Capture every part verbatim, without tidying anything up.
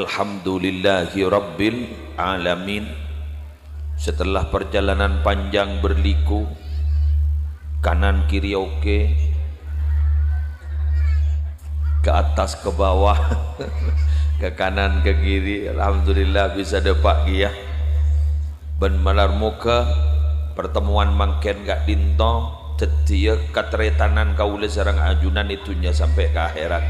Alhamdulillahirabbil alamin. Setelah perjalanan panjang berliku, kanan kiri oke, ke atas ke bawah, ke kanan ke kiri, alhamdulillah bisa dâpa' kèya. Bân malar moghâ pertemuan mangkèn ka'dinto dhâddhiyâ kataretanan kaulâ sareng ajunan è dhunnya sampè' ka akhèrat.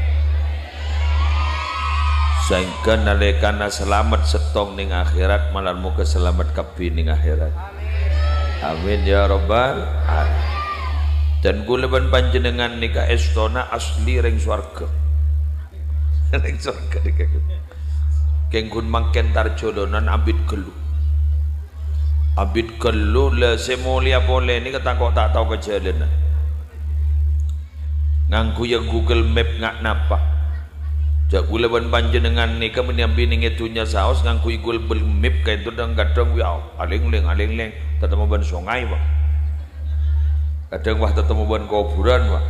Saèngghâ nalèkana salamet sèttong nèng akhèrat, malar moghâ salamet kabbhi nèng akhèrat. Amin ya rabbal alamin. Dan kaulâ bân panjhennengngan nèka èstona asli rèng sowarghâ. Rèng sowarghâ nèka. Kèng ghun mangkèn tar jhâlânan abit ghâllu. Abit ghâllu, la sè molèya polè nèka tako' ta' tao ka jhâlânan. Ngangghuy Google Map nga' napa. Jhâ' kaulâ bân panjhennengngan nèka mènè ambi nèng è dhunnya saos ngangghuy Google Map ka'dinto dhâng-kadhâng, ya, alèng-lèng, alèng-lèng, tatemmo bân songay, Pak. Kadhâng, wah, tatemmo bân kobhurân, Pak.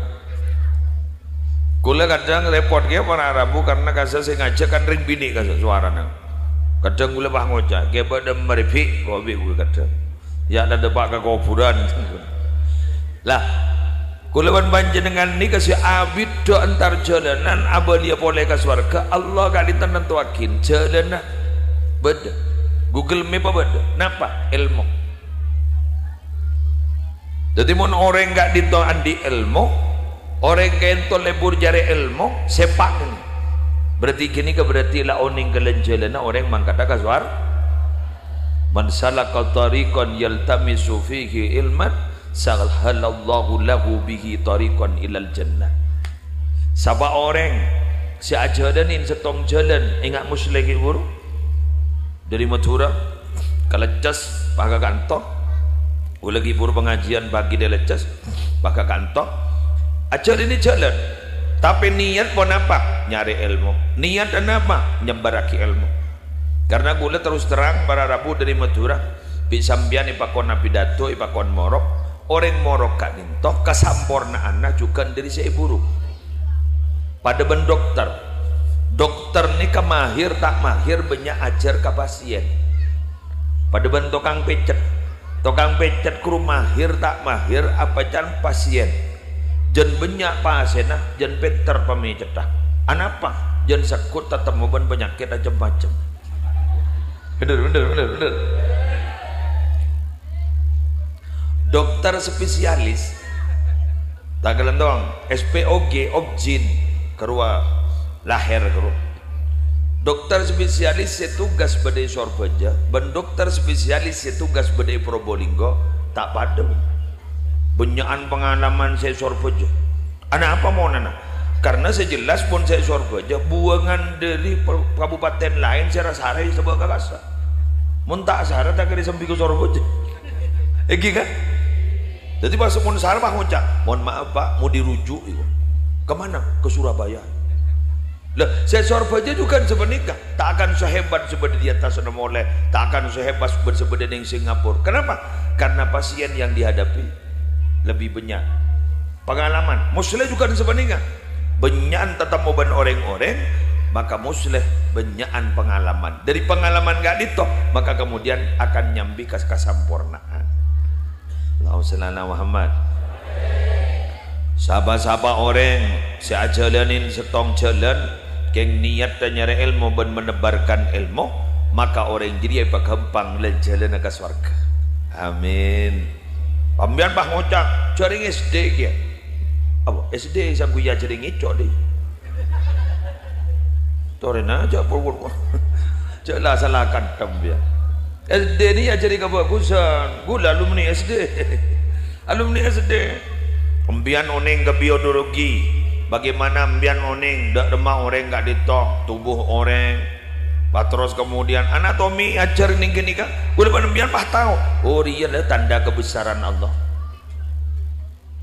Kaulâ kadhâng rèpot kèya para rabu karna kassa' sè ngajhâk kan rèng binè' kassa' sowarana. Kadhâng kaulâ pas ngoca', "Kèya bâdâ marèbi'," kobi' kaulâ kadhâng. Ya' ta' dâpa' ka kobhurân. Lah, kaulâ bân panjhennengngan nèka sè abiddhâ entar jhâlânan abâliyâ polè ka sowarghâ, Allah ka'dinto nantowaghin jhâlânna bâdâ. Google Map bâdâ. Napa? Èlmo. Dhâddhi, mon orèng ka'dinto andi' èlmo, orèng ka'dinto lebur nyarè èlmo, sèpa' kènè. Berarti ghânèka berarti la onèng kèlèn jhâlânna orèng mangkadhâ ka sowar-, "Man salaka thariqan yaltamisu fihi ilman, sahhalallahu lahu bihi thariqan ilal jannah." Sapa orèng sè ajhâlânin sèttong jhâlân, enga' Muslèh ghi' bhuru? Dhâri Madhurâ ka Leccès, pas ka kanto. Ghulâ ghi' bhuru pangajiân pagi dhâri Leccès, pas ka kanto. Ajhâlâni jhâlân. Tapè niyat ponapa? Nyarè èlmo. Niyat anapa? Nyembhârraghi èlmo. Karna ghulâ terros terrang para rabu dhâri Madhurâ, bi' sampèyan èpakon apidato, èpakon morok. Orèng morok ka'dinto kasampornaanna jhughân dhâri sè èbhuru. Padâ bân dokter. Dokter nèka mahir ta' mahir bânnya' ajhâr ka pasièn. Padâ bân tokang pècèt. Tokang pècèt ghuru mahir ta' mahir apècèt pasièn. Jhân bânnya' pasènna, jhân pènter pamècètta. Anapa? Jhân segghut tatemmo bân panyakèt cem-macem. Bhender, bhender, bhender, bhender. Dokter spesialis, ta' kalèntong, S P O G, obgyn, karowa lahèr, karowa. Dokter spesialis sè tugas bâdâ è Sorbhâjâ bân dokter spesialis sè tugas bâdâ è Probolinggo ta' padâ. Bânnya'an pangalaman sè è Sorbhâjâ. Anapa monana? Karna sè jelas mon sè è Sorbhâjâ buwângan dhâri pe-, kabupaten laèn sè ra-sara èsabâ' ka kassa'. Mon ta' sara ta' kèra èsembi ka Sorbhâjâ. Èngghi kan? Dhâddhi pas mon sara pas ngoca', "Mohon maaf, Pak, mau dirujuk itu." "Kemana?" "Ke Surabaya." Lah, sè è Sorbhâjâ jhughân sapanèka, ta' akan sehebat sè bâdâ di atas sana molè, ta' akan sehebat sè bâdâ nèng Singapura. Kenapa? Karena pasien yang dihadapi lebih banyak. Pengalaman, Musleh jhughân sapanèka. Bânnya'an tatemmo bân orèng-orèng, maka Musleh bânnya'an pengalaman. Dhâri pengalaman ka'dinto, maka kemudian akan nyambi kas-, kasampornaan. Allahumma shalli ala Muhammad. Sapa-sapa orèng sè ajhâlânin sèttong jhâlân, kèng niyatta nyarè èlmo bân menebarkan èlmo, maka orèng jârèya èpaghâmpang lan jhâlânna ka sowarghâ. Amin. Sampèyan pas ngoca', "Jhâ' rèng S D kèya." Apa? S D sangguy ajhâri ngèco', Dhi. Torèna jhâ' pur-pur. Jhâ' la sala kanthem, ya. S D nèka ajhâri kabhâghusân. Ghulâ alumni S D. Alumni S D. Empèyan onèng ka biologi. Bagaimana empèyan onèng dâ' remma orèng ka'dinto, tubuh orèng, pas terros kemudian anatomi ajhâr nèng ghânèka. Ghulâ bân empèyan pas tao. Oh, rèya la tanda kebesaran Allah.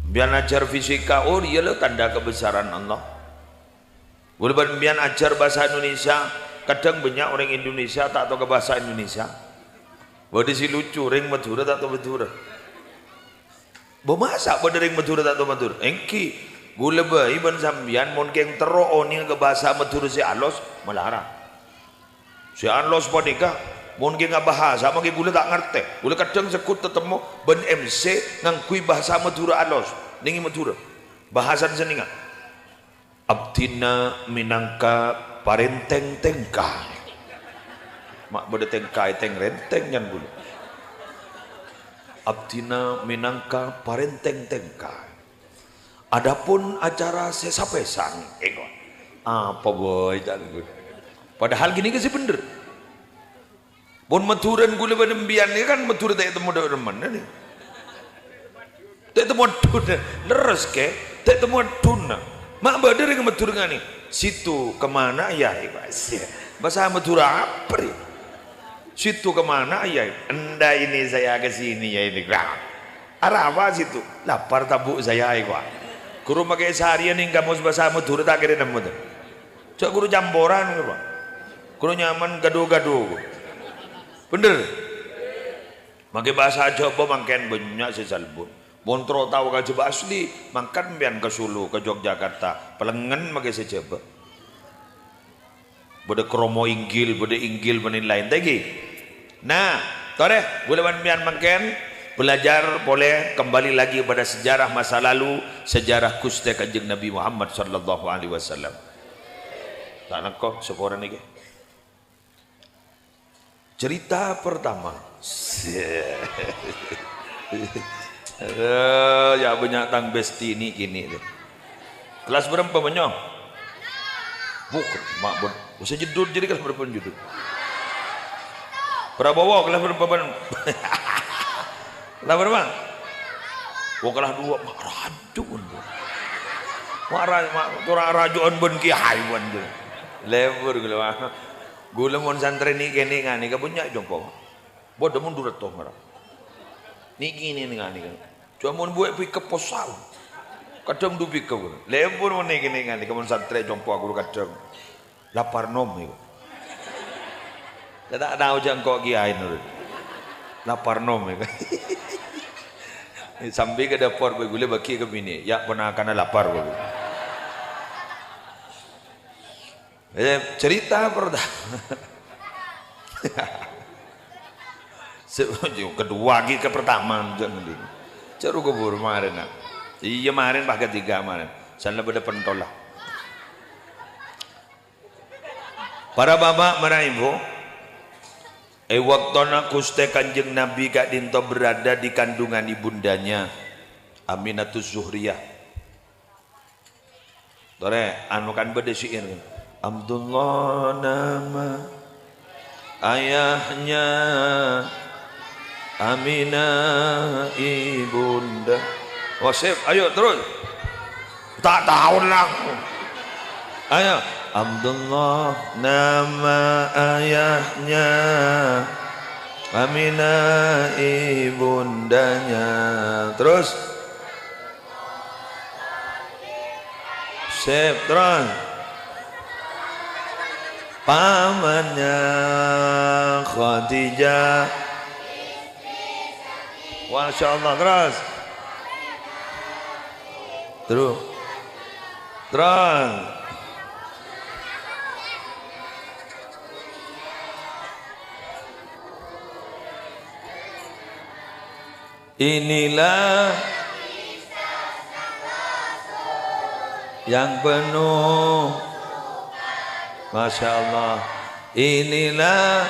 Empèyan ajhâr fisika, oh, rèya la tanda kebesaran Allah. Ghulâ bân empèyan ajhâr bhâsa Indonesia, kadhâng bânnya' orèng Indonesia ta' tao ka bhâsa Indonesia. Bâdâ sè lucu, rèng Madhurâ ta' tao Madhurâ. Bâ, masa' bâdâ rèng Madhurâ ta' tao Madhurâ? Èngghi, ghulâ bhâi bân sampèyan mon kèng terro onènga ka bhâsa Madhurâ sè alos, malarat. Sè alos panèka, mon ghi' ngabhâsa, mangkè ghulâ ta' ngartè. Ghulâ kadhâng segghut tatemmo bân M C ngangghuy bhâsa Madhurâ alos, nèng è Madhurâ. Bhâsana sè nènga. Abdhina mènangka parèntèng tèngka. Ma' bâdâ tèngka è tèng-rèntèng nyan ghulâ. Abdhina mènangka parèntèng tèngka. Adapun acara sè sapèsan, èko, apa bhâi, ca'na ghulâ. Padahal ghânèka sè bhendher. Pon Madhurâna ghulâ bân sampèyan nèka kan Madhurâ ta' ètemmo dâ' remma nèka. Ta' ètemmo addhuna. Lerres, Kè. Ta' ètemmo addhuna. Ma' bâdâ rèng Madhurâ nganè. "Situ kemana ya?" Bhâsa Madhurâ apa rè? "Situ kemana ya?" "Anda ini saya ke sini ya ini." Lah, arapa situ? "Lapar ta' Bu' saya, èko." Ghuru makè sarèyan nèng kamus bhâsa Madhurâ ta' kèra nemmo, to. Jhâ' ghuru camporan, ghuru. Ghuru nyaman ghâdhu-ghâdhu. Bhendher? Makè bhâsa Jhâbâ mangkèn bânnya' sè salbut. Mon terro tao ka Jhâbâ asli, mangkat sampèyan ka Solo, ka Yogyakarta. Palengngen makè sè Jhâbâ. Bâdâ kromo inggil, bâdâ inggil bân laèn-laèn, ta' ghi? Nah, torè, ghulâ bân sampèyan mangkèn belajar polè kembali lagi pada sejarah masa lalu, sejarah Ghustè Kanjeng Nabi Muhammad sallallahu alaihi wasallam. Ta' nèko, saporana nèka. Cerita pertama. Eh, ya, bânnya' tang besti nè'-kènè', to. Kelas bârâmpa, Bânyo? Buh, ma' bân. Usah jeddhut, jârèya kelas bârâmpa jeddhut? Prabowo, kelas bârâmpa, Bân? Kelas bârâmpa? Oh, kelas dua. Ma' raju'un, Bân. Ma' ra-, ma', tora raju'un bân kiai, Bân, to. Lebur ghulâ, Bân. Ghulâ mon santrè nè'-kènè' nganè, ka bânnya' compo. Bâdâ mon du ratos mara. Nè'-kènè' nganè, ka. Coma mon buwâ' pickup posal. Kadhâng du pickup. Lebur mon nè'-kènè' nganè, ka mon santrè compo ghulâ kadhâng. Lapar nom, èko. Ka ta' tao jhâ' engko' kiai nurut. Lapar nom, èko. Sambi ka dâpor, bhâi ghulâ bâgi ka binè'. Ya, ponakanna lapar, bhâi. Eh, cerita pertama. Se-, kedua lagi ke pertama, jangan di-, ceru keburu kemarin, nak. Iya, kemarin pas ketiga kemarin. Sana pada pentol lah. Para bapak, para ibu, e waktona Guste Kanjeng Nabi ka'dinto berada di kandungan ibundanya, Aminatus Zuhriyah. Tore, anu kan bâdâ syair, "Abdullah nama ayahnya, Aminah ibunda." Oh, sip, ayo terus. Tak tahu lah. Ayo. "Abdullah nama ayahnya, Aminah ibundanya." Terus. Sip, terus. Pamannya Khadijah. Masya Allah, terus. Terus. Terus. Inilah yang penuh. Masya Allah. Inilah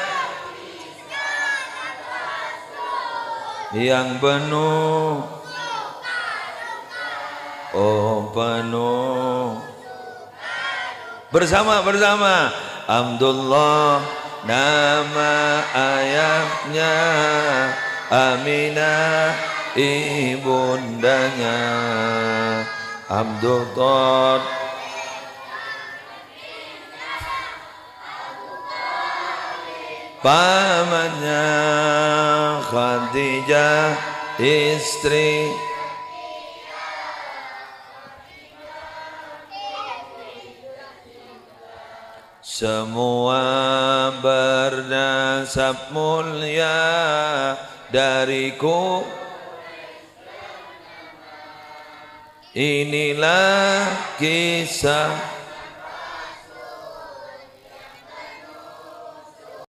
yang penuh. Oh, penuh. Bersama, bersama. Abdullah nama ayahnya, Aminah ibundanya. Abdul Thot-, pamannya Khadijah, istri. Semua bernasab mulia dariku. Inilah kisah